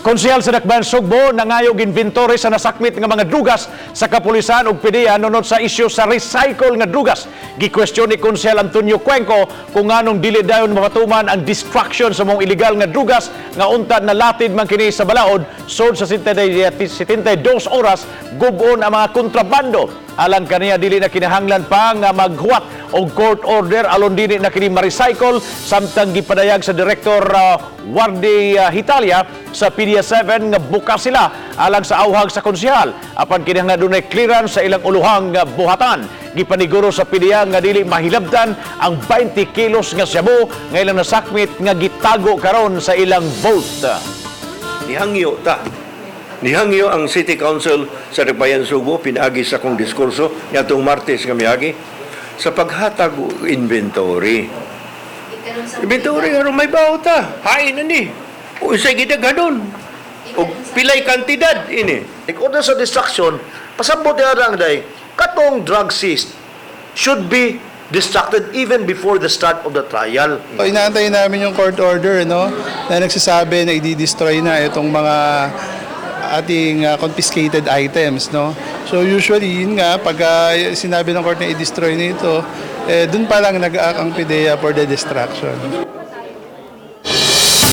Konsehal sa Dakbayan Sugbo nangayog inventory sa nasakmit nga mga drugas sa kapulisan ug PDEA nunot sa isyu sa recycle nga drugas. Gikwestiyon ni Konsehal Antonio Cuenco kung nganong dili dayon mapatuman ang destruction sa mga illegal nga drugas nga unta nalatid man kini sa balaod sud sa 72 oras gub-on ang mga kontrabando. Alang kaniya, dili na kinahanglan pa nga maghuwat og court order alon dili na kini ma-recycle, samtang gipadayag sa Director Wardi Hitalia sa PDEA 7 nga bukas sila alang sa awhag sa konsehal, apan kinahanglan dunay clearance sa ilang uluhang buhatan. Gipaniguro sa PDEA nga dili mahilabtan ang 20 kilos nga shabu nga ilang nasakmit nga gitago karon sa ilang vault. Nihangyo ta. Nihangyo ang City Council sa Dakbayan Sugbo pinaagi sa akong diskurso niadtong Martes nga miagi sa paghatag og inventory. Inventory aron mahibaw ta. Hain na ni. O unsay gidaghanon. Og pilay kantidad ini. In order sa destruction, pasabot niya lang day, katong drug seized should be destructed even before the start of the trial. So, inaantay namin yung court order, no, na nagsasabi na i-destroy na itong mga ating confiscated items, no. So usually, yun nga, pag sinabi ng court na i-destroy na ito, eh, dun pa lang nag-act ang PDEA for the destruction.